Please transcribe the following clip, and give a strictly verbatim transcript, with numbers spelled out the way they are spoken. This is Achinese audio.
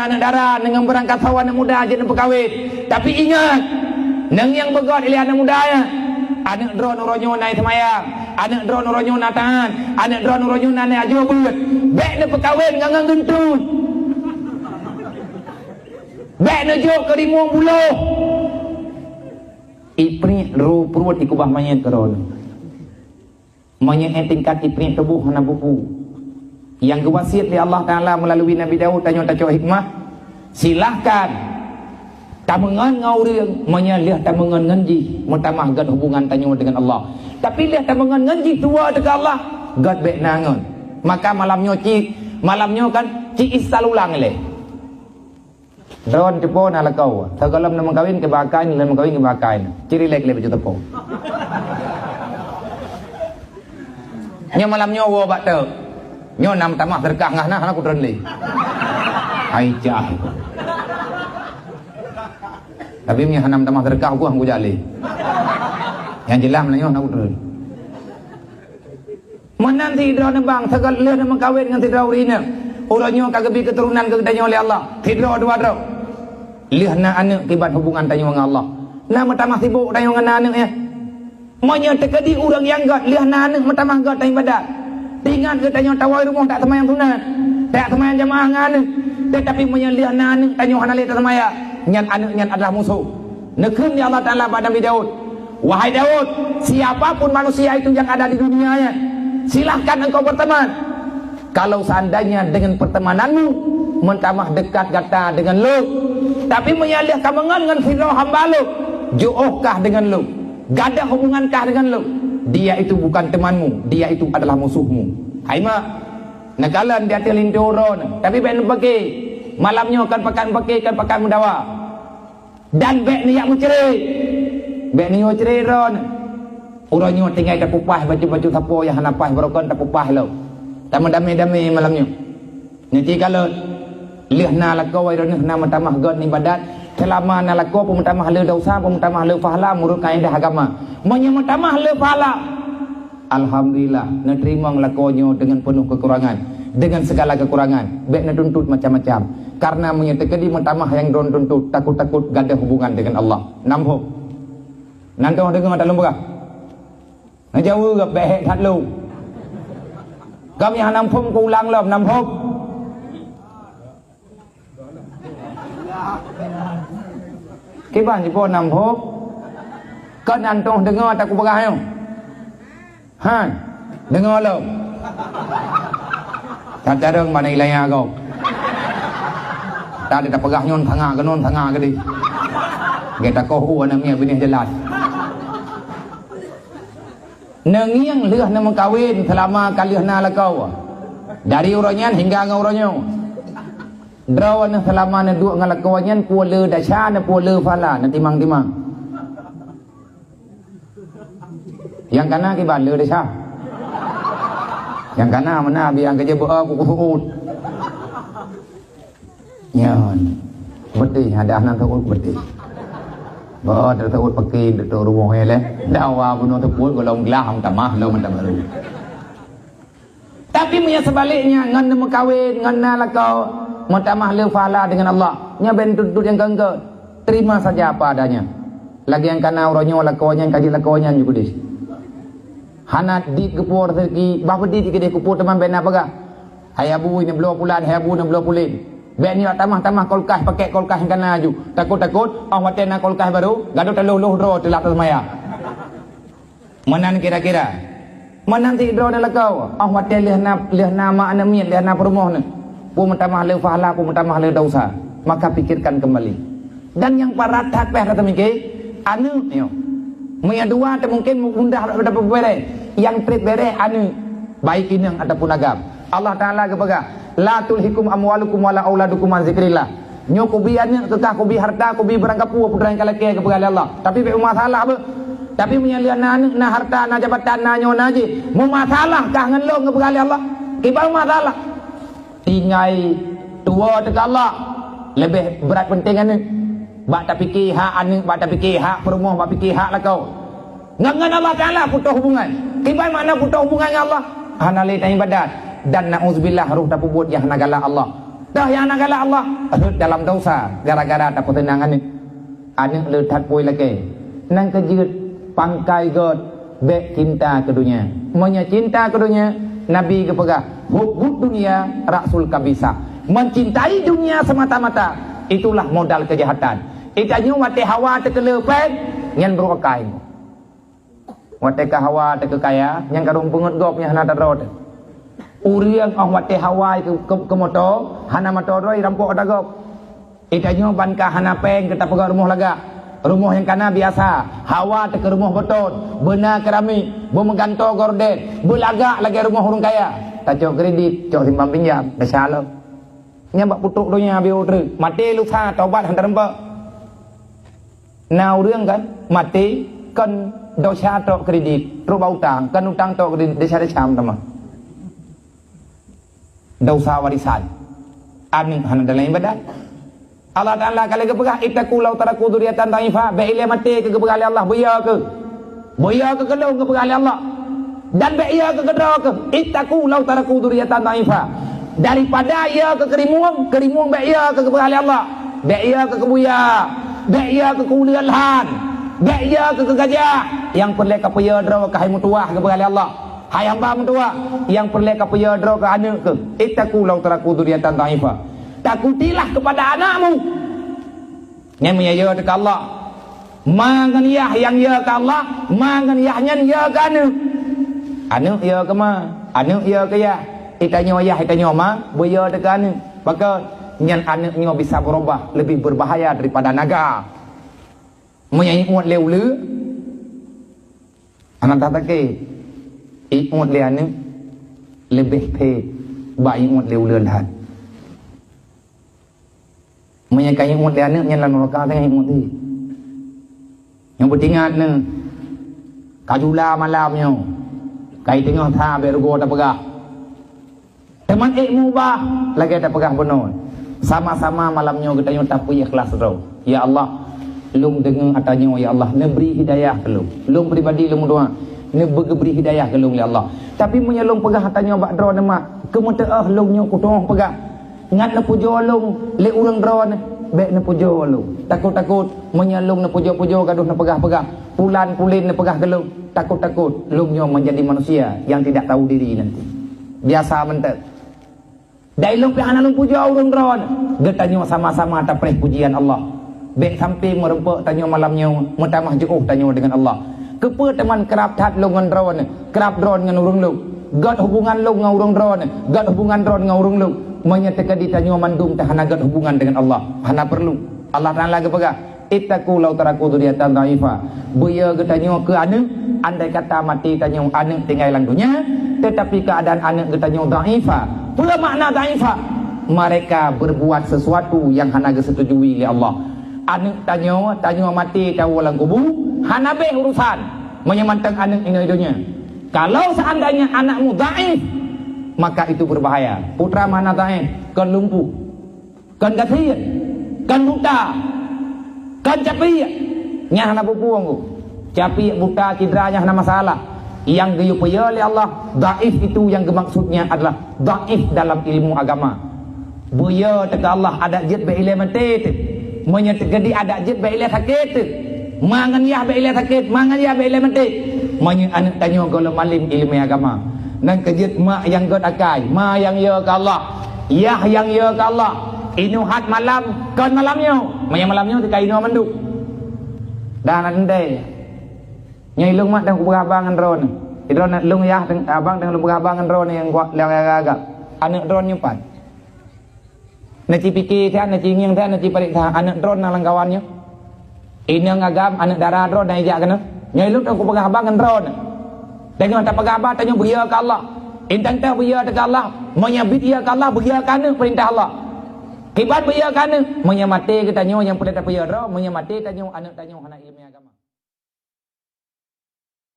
Aneuk dara, ngon beurangkat sawa aneuk muda jeuet neupeukawen. Tapi ingat, ngon nyang beugöt ilèe aneuk muda nyan. Aneuk droeneuh uroe nyoe na seumayang, aneuk droeneuh uroe nyoe na taat, aneuk droeneuh uroe nyoe na, na ajoh beuet. Bèk neupeukawen ngon, ngon geunteut. Bèk neujok keu rimueng buloh. Ipriek ru pruet dikeubah manyét keudroe. Meunyoe tingkat ipriek tuboh hana bubu. Nyang geuwasiet lé Allah Taala meulalu Nabi Daud, tanyoe tacok hikmah, silahkan tameungon ngon ureueng, meunyoe lheueh tameungon ngon jih, meutamah göt hubungan tanyoe deungon Allah. Tapi lheueh tameungon ngon jih tuwoe teuh keu Allah, göt bèk na ngon. Maka malam nyoe ci, malam nyoe kan ci isal ulang lé. Droeneuh cupo na lakoe. Sigohlom neumeukawen keu bak akai, neumeukawen keu bak akai. Ci rilek lé baju teupông. Nyoe malam nyoe woe bak teuk. Nyoe na meutamah seudeukah ngah na hana kutreun lé. Hai cah. Tapi meunyoe hana meutamah seudeukah, uku han kujak lé. Nyang jeulaih malam nyoe hana kutreun. Meunan sidroe neubang, sigohlom lheueh neumeukawen ngon sidroe ureueng inong. Uroe nyoe ka geubri keuturonan keu geutanyoe lé Allah. Sidroe dua droe. Lheueh na aneuk kiban hubungan tanyoe ngon Allah. Na meutamah sibok tanyoe ngon aneuk nyan. Meunyoe teukeudi ureueng nyang göt, lheueh na aneuk meutamah göt tan ibadat. Ingat geutanyoe tawai rumoh tak seumayang sunat, tak seumayang jamaah ngon aneuk. Tetapi meunyoe lheueh na aneuk tanyoe hana lé taseumayang, nyan aneuk nyan adalah musoh. Neukheun lé Allah Taala bak Nabi Daud, "Wahai Daud, siapa pun manusia itu yang ada di dunia nyan, silahkan engkau berteman. Kalau seandainya dengan pertemananmu meutamah dekat gata dengan Lôn, tapi meunyoe lheueh kameungon ngon sidroe hamba Lôn, jiôh kah deungon Lôn, gadôh hubungan kah deungon Lôn, dia itu bukan temanmu, dia itu adalah musuhmu." Hai mak, neukalon di ateueh linto uroe nyoe, tapi bèk neupeuke. Malam nyoe kon pakat neupeuke, kon pakat meudawa. Dan bèk neujak meucre. Bèk neuyue cre droeneuh. Uroe nyoe tinggai tapeupah bacut-bacut sapo nyang hana paih barokon tapeupah lom. Tameudaméh-daméh malam nyoe. Nyoe ci kalon, lheueh na lakoe droeneuh na meutamah göt ibadat, seulama na lakoe peumeutamah le desya, peumeutamah le pahala meunurot kaedah agama. Meunyoe meutamah le pahala, Alhamdulillah, neuteurimong lakoe nyoe deungon peunoh keukurangan, deungon sigala keukurangan. Bèk neutuntut macam-macam. Kareuna meunyoe teukeudi meutamah nyang droeneuh tuntut, takot-takot gadôh hubungan deungon Allah. Nam phom. Nan toh deungoe that lôn peugah. Neujaweub bèk hék that lôn. Gam nyang nam phom kuulang lom, nam phom. Kiban jipo nam phom. Kon nan toh deungoe that kupeugah nyoe. Han, deungoe lom. Tatarong bak ilaya gob. Tadi tapeugah nyoe sanga keunoe sanga keudeh. Gata koh u aneuk miet binéh jalan. Neungieng lheueh neumeukawen seulama ka lheueh na lakoe. Dari uroe nyan hingga ngon uroe nyoe. Droeneuh seulama neuduek ngon lakoe nyan peue le desya, neupeue le pahala, neutimang-timang. Nyang kana kiban le desya. Nyang kana meunan biang keujeuet beu kuku suut. Nyan. Beutih, ada aneuk teuôt beutih. Bah, teuôt paké untuk rumoh ya leh. Dawa bunoe teuôt golom glah meutamah lom meutamah. Tapi meunyoe seubaliknya, ngon neumeukawen, ngon na lakoe, meutamah le pahala deungon Allah. Nyoe bèk tuntut nyang keungkeut. Terima saja apa adanya. Lagèe nyang kana uroe nyoe lakoe nyan ka jeuet lakoe nyan ju keudeh. Hana dit geupuwoe raseuki, bah peudit keudeh kupuwoe teuma bèk na peugah. Hai abu, neubloe pulan, hai abu, neubloe pulen. Bèk nyoe tamah-tamah kulkas, pakèk kulkas nyang kana aju. Takot-takot, 'oh watèe na kulkas barô, gadôh taloh-loh droe teulah teuseumayang. Meunan kira-kira. Meunan sidroe lakoe, 'oh watèe lheueh na, lheueh na ma aneuk miet, lheueh na peurumoh nyoe. Peue meutamah le pahala, peue meutamah le desya. Maka pikirkan kembali. Dan nyang parat that payah tatamike, aneuk nyoe. Meunyoe dua teuh mungken mudah daripada beureh. Nyang trép beureh aneuk, baik inong ataupun agam. Allah Taala geupeugah, "La tulhikum amwalukum wala auladukum an zikrillah." Nyoe kubi aneuk keu kah, kubi hareuta, kubi barang kapue, peue nyang ka lakèe geupeugah lé Allah. Tapi bèk meumasalah beuh. Tapi meunyoe lheueh na aneuk, na hareuta, na jabatan, na nyoe, na jih, meumasalah kah ngon lôn geupeugah lé Allah. Kiban meumasalah. Tinggai tuwoe teuh keu Allah. Leubeh brat peunteng aneuk. Bak tapike hak aneuk, bak tapike hak peurumoh, bak pike hak lakoe. Ngon, ngon Allah Taala putôh hubungan. Kiban makna putôh hubungan ngon Allah? Hana lé taibadat. Dan na'udzubillah, roh tapeubuet nyang hana galak Allah. Toh nyang na galak Allah, rhot dalam desya gara-gara tapeuseunang aneuk. Aneuk le that pui lakée. Nyang keujeuet pangkai gét, bék cinta keu donya. Meunyoe cinta keu donya, Nabi geupeugah, "Hubbud dunya ra'sul khabithah." Mencintai dunia semata-mata, itulah modal kejahatan. Geutanyoe watée hawa teukeuleu péng, nyan brôk akai. Watée ka hawa teukeukaya, nyang karông peungeut gob nyang hana tadroe teuh. Ureuëng óh watée hawa keu, keu, keu moto, hana moto droe, rampok ata gob. Geutanyoe ban ka hana péng keu tapeugah rumoh lagak. Rumoh nyang kana biasa, hawa teuh keu rumoh beutôn, beuna keramik, beumeugantoe gorden, beulagak lagée rumoh ureuëng kaya. Tacok kredit, cok simpan pinjam, desya lom. Nyan bak putôk donya biôh treuk, maté lusa, tobat hana teureumpeuk. Na ureuëng kan maté kon desya tok kredit, trok bak utang, kon utang tok kredit, desya-desya meutamah. Desya warisan. Aneuk hana dalam ibadat. Allah Taala ka lheueh geupeugah, "Ittaqu law taraku dzurriyyatan dha'ifah." Bék ilée maté keu geupeugah lé Allah, beuyo keu. Beuyo keu keu lôn geupeugah lé Allah. Dan bék yo keu keudroe keu. "Ittaqu law taraku dzurriyyatan dha'ifah." Daripada yo keu keurimueng, keurimueng bék yo keu geupeugah lé Allah. Bék yo keu keubuya, bék yo keu keuuleuan lhan, bék yo keu keugajah. Nyang peureulée kapeuyo droe keu hai meutuwah geupeugah lé Allah. Hai hamba meutuwah, nyang peureulée kapeuyo droe keu aneuk keu. "Ittaqu law taraku dzurriyyatan dha'ifah." Takutilah kepada anakmu. Nyan meunyoe yo teuka Allah. Ma ngon yah nyang yo keu Allah, ma ngon yah nyan yo keu aneuk. Aneuk yo keu ma, aneuk yo keu yah. Geutanyoe yah, geutanyoe ma, beuyo teuka aneuk. Pakon? Nyan aneuk nyoe bisa berubah lebih berbahaya daripada naga. Meunyoe iuet lé uleue, aneuk that sakét. Iuet lé aneuk leubeh phét bak iuet lé uleue that. Meunyoe ka iuet lé aneuk nyan lam nuraka, ka iuet lé. Nyang peuingat neuh, ka jula malam nyoe, ka iteungoh that bék rugoe tapeugah. Teuma ék mubah lagée tapeugah bunoe. Sama-sama malam nyoe geutanyoe tapeuikhlas droe. Ya Allah, lôn deungoe ata nyoe ya Allah, neubri hidayah keu lôn. Lôn pribadi lôn meudoa, neubri hidayah keu lôn ya Allah. Tapi meunyoe lôn peugah ata nyoe bak droeneuh mak, keumeuteuoh lôn nyoe kutoh peugah. Ngat neupujoe lôn lé ureuëng droeneuh, bék neupujoe lôn. Takot-takot, meunyoe lôn neupujoe-pujoe gadôh neupeugah-peugah, pulan-pulen neupeugah keu lôn, takot-takot lôn nyoe meunjadi manusia nyang tidak tahu diri nanti. Biasa mantong. Dai lôn pih hana lôn pujoe ureuëng droeneuh, geutanyoe sama-sama tapreh pujian Allah. Bék sampai meureumpok tanyoe malam nyoe, meutamah jiôh tanyoe deungon Allah. Keupeue teuma krab that lôn ngon droeneuh, krab droeneuh ngon ureuëng lôn? Gét hubungan lôn ngon ureuëng droeneuh, gét hubungan droeneuh ngon ureuëng lôn. Meunyoe teukeudi tanyoe mandum ta hana gét hubungan deungon Allah, hana peurlu. Allah Taala geupeugah, "Ittaqu law taraku dzurriyyatan dha'ifah." Beuyo geutanyoe keu aneuk, andai kata maté tanyoe aneuk tinggai lam donya, teutapi keuadaan aneuk geutanyoe dha'ifah. Peue makna dha'ifah? Mereka berbuat sesuatu yang hana geusetujui lé Allah. Aneuk tanyoe, tanyoe maté tawoe lam kubu, hana béh urusan. Meunyoe mantong aneuk inong donya. Kalau seandainya anakmu dhaif, maka itu berbahaya. Putra mana dhaif? Kon lumpuh, kon gasien, kon buta, kon capiek. Nyan hana peue-peue. Capiek, buta, cidra nyan hana masalah. Nyang geuyue peue lé Allah, dhaif itu yang geumaksudnya adalah dhaif dalam ilmu agama. Beuyo teuka Allah, adak jeuet bék ilée maté teuh. Meunyoe teukeudi adak jeuet bék ilée sakét teuh. Ma ngon yah bék ilée sakét, ma ngon yah bék ilée maté. Meunyoe aneuk tanyoe gohlom alim ileumé agama, nyan keuh jeuet mak nyang gét akai, ma nyang yo keu Allah, yah nyang yo keu Allah. Inoe that malam, kon malam nyoe. Meunyoe malam nyoe teuka inoe mandum. Dan andai nyoe ilôn mak dan kupeugah haba ngon droeneuh. Droeneuh lôn yah, abang dan lôn peugah haba ngon droeneuh nyang kuat lagak-lagak. Aneuk droeneuh nyoe pat? Neuci pike that, neuci ngieng that, neuci parit that, aneuk droeneuh na lam kawan nyoe. Inong agam, aneuk dara droeneuh na ijak keunoe. Nyoe ilôn teuk kupeugah haba ngon droeneuh. Teungoh tapeugah haba, tanyoe beuyo keu Allah. Intan teuh beuyo teuh keu Allah. Meunyoe bit yo keu Allah, beuyo keu aneuk peurintah Allah. Kiban beuyo keu aneuk, meunyoe maté geutanyoe nyang peureulée tapeuyo droe, meunyoe maté tanyoe aneuk tanyoe hana ileumé.